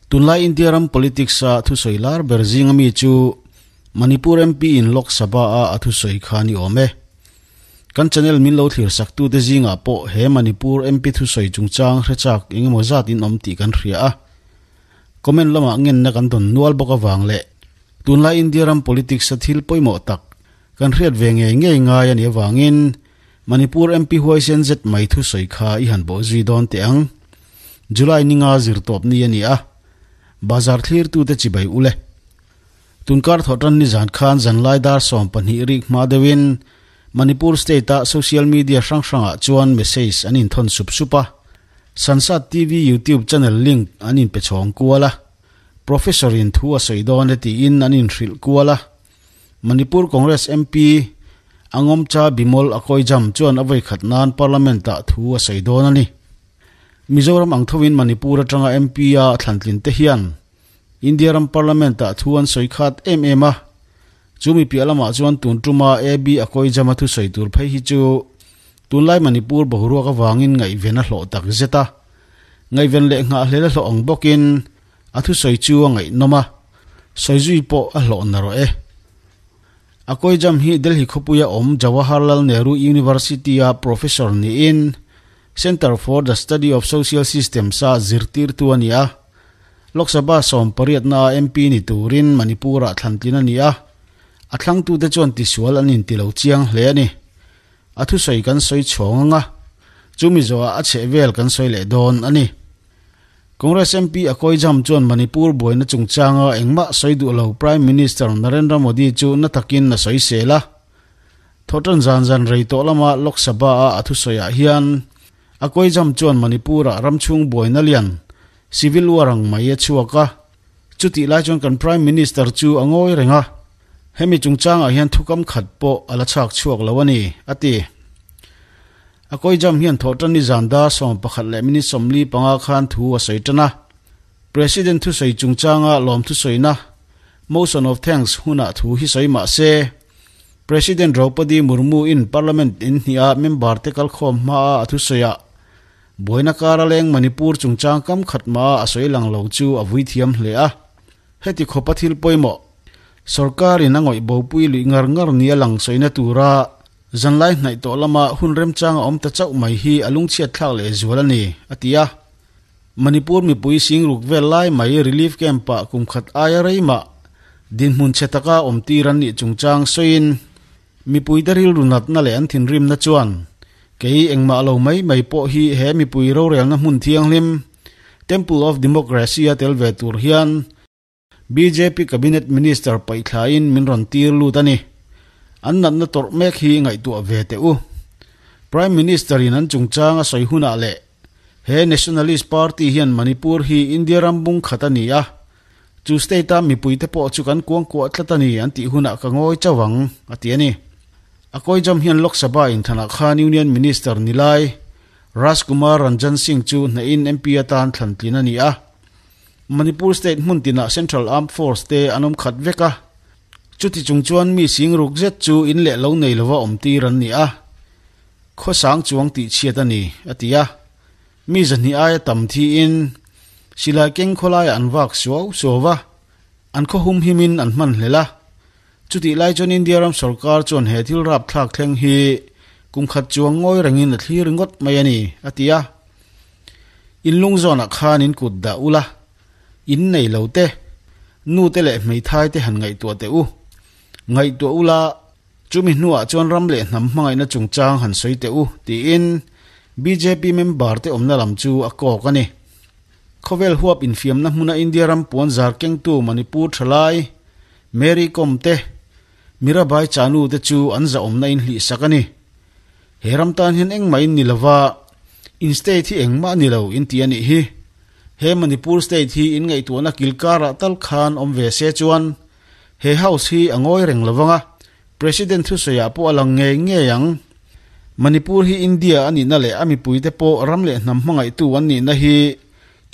Tunlai India ram politics a thusawi lar ber zinga mi chu Manipur MP in Lok Sabha a a thusawi kha ni awm e. Kan channel min lo thlir sak tute zingah pawh he Manipur MP thusawi chungchang hrechak engemaw zat in awm tih kan hria a. Comment lamah ngenna kan dawn nual bawk avang leh tunlai India ram politics a thil pawimawh tak kan hriat ve ngei ngei ngai a nih avangin Manipur MP huaisen zet mai thusawi kha i han bawh zui dawn teh ang. July ninga zirtawp ni a ni a, bazar thlirtute chibai ule. Tunkar thawhtan nizan khan zanlai dar 12 rik hma deuhin Manipur state-a social media hrang hrangah chuan message an inthawn sup sup a. Sansad TV YouTube channel link an inpe chhawng kual a. Professor in thu a sawi dawn e tiin an inhrilh kual a. Manipur Congress MP Angomcha Bimol Akoijam chuan a vawikhat nan Parliament-ah thu a sawi dawn a ni. Mizoram ang thovin Manipur atanga MP a thlantlin te hian India ram Parliament-ah thu an sawi khat em em a. Chumi piah lamah chuan tun tuma AB Akoijam a thusawi tur phei hi chu tunlai Manipur boruak avangin ngaihven a hlawh tak zet a. Ngaihven leh nghahhlel a hlawh ang bawkin a thusawi chu a ngaihnawm a, sawi zui pawh a hlawh na rawh e. Akoijam hi Delhi khawpuia awm Jawaharlal Nehru University-a professor niin Centre for the Study of Social Systems-a zirtirtu a ni a. Lok Sabha 18-na MP ni turin Manipur-ah thlantlin a ni a, a thlangtute chuan tisual an inti lo chiang hle a ni. A thusawi kan sawi chhawng anga, chumi zawhah a chhehvel kan sawi leh dawn a ni. Congress MP Akoijam chuan Manipur buaina chungchanga engmah sawi duh lo Prime Minister Narendra Modi chu na takin a sawi sel a. Thawhtan zan zan rei tawh lama Lok Sabha-a a thusawiah hian Akoijam chuan Manipur-ah ramchhung buaina lian Civil War ang mai a chhuak a. Chutih lai chuan kan Prime Minister chu a ngawi reng a, hemi chungchangah hian thukam khat pawh a la chhak chhuak lo a ni, a ti. Akoijam hian thawhtan ni zan dar 11:45 khan thu a sawi tan a. President thusawi chungchanga lawm thusawina, Motion of Thanks, hunah thu hi sawi mah se, President Draupadi Murmu in Parliament in hniha member te kalkhawm hmaa a thusawiah buaina kara leng Manipur chungchang kam khat mah a sawi lang lo chu a vui thiam hle a. Heti khawpa thil pawimawh, sorkarin a ngawih bopui luih ngar ngar nia lang sawina tura zanlai hnaih tawh lama hun remchang a awm ta chauh mai hi a lungchhiat thlak leh zual a ni, a ti a. Manipur mipui singruk vel lai mai relief camp-ah kum khat aia rei mah dinhmun chhe taka awm tir an nih chungchang sawiin mipuite rilru natna leh an thinrimna chuan kei engmah lo mai mai pawh hi he mipui rorelna hmun thianghlim Temple of Democracy a tel ve tur hian bjp Cabinet Minister paihthlain min rawn tir lut a ni. An natna tawrh mek hi ngaihtuah ve teh u. Prime Minister in an chungchang a sawi hunah leh he Nationalist Party hian Manipur hi India ram bung khat a ni a, chu state a mipuite pawh chu kan kuangkuah tlat a ni an tih hunah ka ngawi chauh ang, a ti a ni. Akoijam hian Lok Sabha inthanah khan Union Minister ni lai Rajkumar Ranjan Singh chu hnehin MP atan thlantlin a ni a. Manipur state hmun tinah Central Armed Force te an awm khat vek a, chuti chung chuan mi singruk zet chu in leh lo nei lova awm tir an ni a, khawsang chuang tih chhiat a ni, a ti a. Mi 200 aia tam thiin silai keng khawlaiah an vak suau suau va, an khaw hum himin an hman hlel a. Chutih lai chuan India ram sorkar chuan he thil rapthlak thleng hi kum khat chuang ngawi rengin a thlir ringawt mai a ni, a ti a. In lung zawnah khan in kut dah ula, in nei lo te, nu te leh hmeithai te han ngaihtuah teh u. Ngaihtuah ula, chumi hnuah chuan ram leh hnam hmangaihna chungchang han sawi teh u, tiin bjp member te awmna lam chu a kawk a ni. Khawvel huap infiamna hmuna India ram puan zar kengtu Manipur thalai Mary Kom te, Mirabai Chanu te chu an zahawmna in hlih sak a ni. He ram tan hian engmah in ni lova, in state hi engmah ni lo in ti a nih hi. He Manipur state hi in ngaihtuahna kilkarah tal khan awm ve se chuan he house hi a ngawi reng lovang a, President thusawiah pawh a lang ngei ngei ang. Manipur hi India a nihna leh a mipuite pawh ram leh hnam hmangaihtu an nihna hi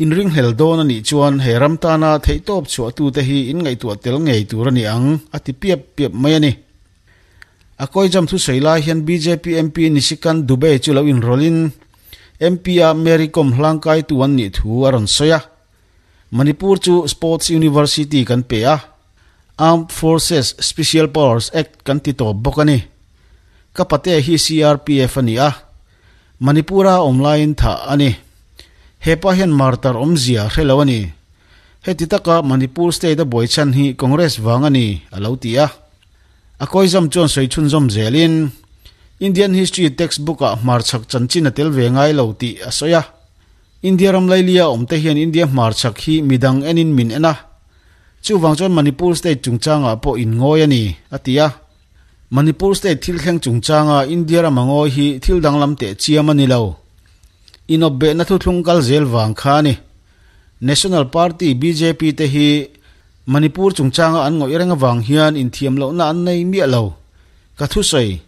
inringhlel dawn a nih chuan he ram tana theihtawp chhuahtute hi in ngaihtuah tel ngei tur a ni ang, a ti piap piap mai a ni. Akoijam thusawi lai hian bjp MP Nishikant Dubey chu lo inrawlhin MP-a Mary Kom hlangkaitu an nih thu a rawn sawi a. Manipur chu Sports University kan pe a, Armed Forces Special Powers Act kan ti tawp bawk a ni. Ka patea hi CRPF a ni a, Manipur-a awm laiin thah a ni. Hepa hian martar awmzia hre lo a ni. Heti taka Manipur state a buai chhan hi Congress vang a ni, a lo ti a. A kawizam chuan sawi chhunzawm zelin, Indian History textbook-ah hmarchhak chanchin a tel ve ngai lo tih a sawi a. India ram lailia awmte hian India hmarchhak hi midang enin min en a, chuvang chuan Manipur state chungchangah pawh in ngawi a ni, a ti a. Manipur state thil thleng chungchanga India ram a ngawi hi thil danglam teh chiam a ni lo. Inawpbehna thuthlung kal zel vang kha a ni. National Party bjp te hi Manipur chungchanga an ngawih reng avang hian inthiam lohna an nei miah lo. Ka thusawi,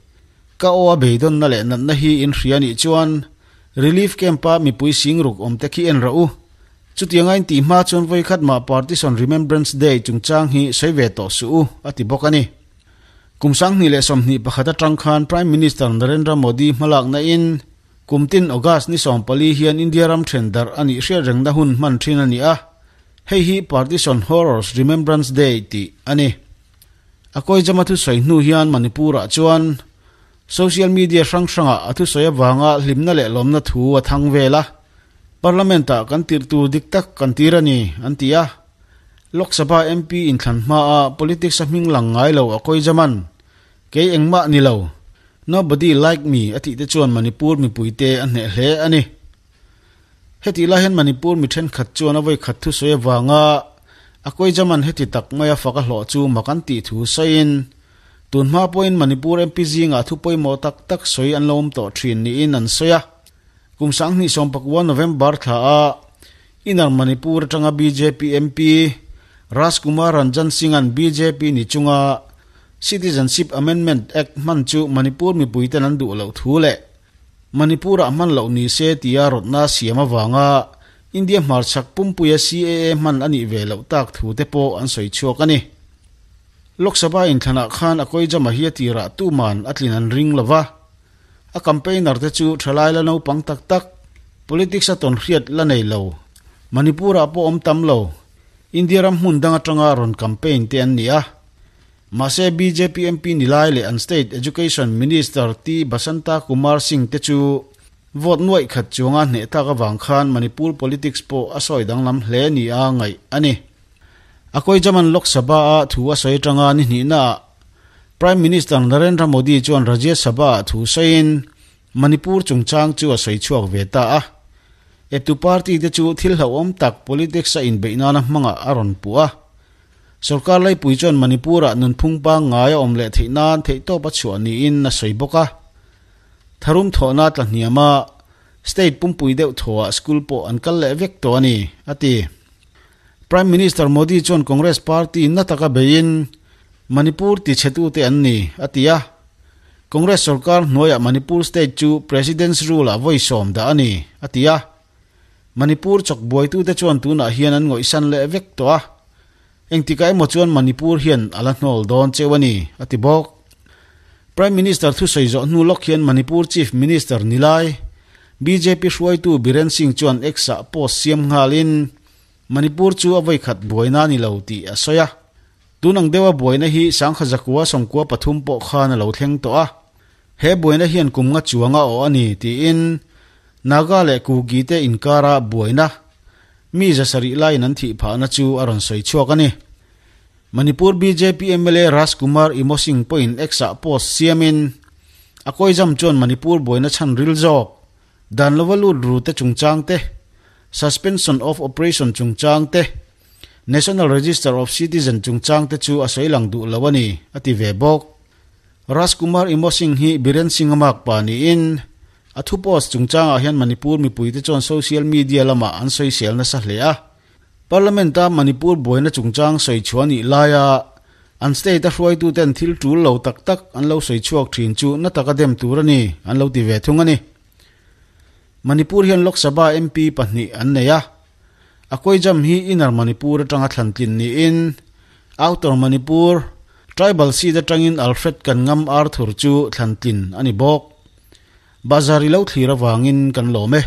ka aw a beidawnna leh natna hi in hria nih chuan Relief Camp-a mipui singruk awmte khi en rawh u. Chutianga in tih hma chuan vawikhat mah Partition Remembrance Day chungchang hi sawi ve tawh suh u, a ti bawk a ni. Kum 2021 atang khan Prime Minister Narendra Modi hmalakna in kum tin August ni 14 hian India ram then darh a nih hriat rengna hun hman thin a ni a, hei hi Partition Horrors Remembrance Day tih a ni. A kawizama thusawi hnu hian Manipur-ah chuan Social media hrang hrangah a thusawi avanga hlimna leh lawmna thu a thang vel a, Parliament-ah kan tirh tur dik tak kan tir a ni, an ti a. Lok Sabha MP inthlan hmaa politics a hming lang ngai lo a kawi jaman, Kei engmah ni lo, Nobody like me a tih te chuan Manipur mipuite a hneh hle a ni. Hetih lai hian Manipur mi thenkhat chuan a vawikhat thusawi avanga a kawi jaman heti tak maia fak a hlawh chu mak an tih thu sawiin, Tun hma pawhin Manipur MP zingah thu pawimawh tak tak sawi an lo awm tawh thin niin an sawi a. Kum 2019 November thla a Inner Manipur atanga bjp MP Rajkumar Ranjan Singh-a'n bjp ni chunga Citizenship Amendment Act hman chu Manipur mipuiten an duh loh thu leh Manipur-ah hman loh ni se tia rawtna siam avanga India hmarchhak pumpuia CAA hman a nih ve loh tak thu te pawh an sawi chhuak a ni. Lok Sabha inthlanah khan a Koijama hi a tirah tuman a tlin an ring lo va. A campaigner te chu thalai la naupang tak tak, politics a tawn hriat la nei lo, Manipur-ah pawh awm tam lo, India ram hmun dang atanga rawn campaign te an ni a. Mahse bjp MP ni lai leh an state Education Minister T Basanta Kumar Singh te chu vote nuaih khat chuanga hneh tak avang khan Manipur politics pawh a sawi danglam hle nia ngaih a ni. A Koijaman Lok Sabha-a thu a sawi atanga ni hnihnaah Prime Minister Narendra Modi chuan Rajya Sabha-ah thu sawiin Manipur chungchang chu a sawi chhuak ve ta a. Eptu party te chu thil hlauhawm tak politics a inbeih nana hmangah a rawn puh a. Sorkar laipui chuan Manipur-ah nunphung pangngai a awm leh theih nan theihtawp a chhuah niin a sawi bawk a. Tharum thawhna tla hniam a, state pumpui deuh thawhah school pawh an kal leh vek tawh a ni, a ti. Prime Minister Modi chuan Congress party na taka beiin Manipur tichhetute an ni, a ti a. Congress sorkar hnuaiah Manipur state chu President's Rule-ah vawi sawm dah a ni, a ti a. Manipur chawk buaitute chuan tunah hian an ngawihsan leh vek tawh a, engtikah emaw chuan Manipur hian a la hnawl dawn cheu a ni, a ti bawk. Prime Minister thusawi zawh hnu lawk hian Manipur Chief Minister ni lai, bjp hruaitu Biren Singh chuan X-ah post siam nghalin Manipur chu a vawikhat buaina a ni lo tih a sawi a. Tun ang deuha buaina hi Sangha Zakua 93 pawh khan a lo thleng tawh a. He buaina hian kum nga chuang a awh a ni tiin Naga leh Kuki te inkara buaina mi zasarih laiin an thih phahna chu a rawn sawi chhuak a ni. Manipur bjp mla Rajkumar Imo Singh pawhin X-ah post siamin a kawizam chuan Manipur buaina chhan ril zawk dan lova lut ru te chungchang te, suspension of operation chungchang te, National Register of Citizen chungchang te chu a sawi lang duh lo a ni, a ti ve bawk. Rajkumar Imo Singh hi Biren Singh a makpa niin a thu post chungchangah hian Manipur mipuite chuan social media lamah an sawisel nasa hle a. Parliament-a Manipur buaina chungchang sawi chhuah nih laia an state-a hruaituten thil tul lo tak tak an lo sawi chhuak thin chu na taka dem tur a ni an lo ti ve thung a ni. Manipur hian Lok Sabha MP pahnih an nei a. A Koijam hi Inner Manipur atanga thlan tlin niin Outer Manipur Tribal seat atangin Alfred Kanngam Arthur chu thlan tlin a ni bawk. Bazar i lo thlir avangin kan lawm e.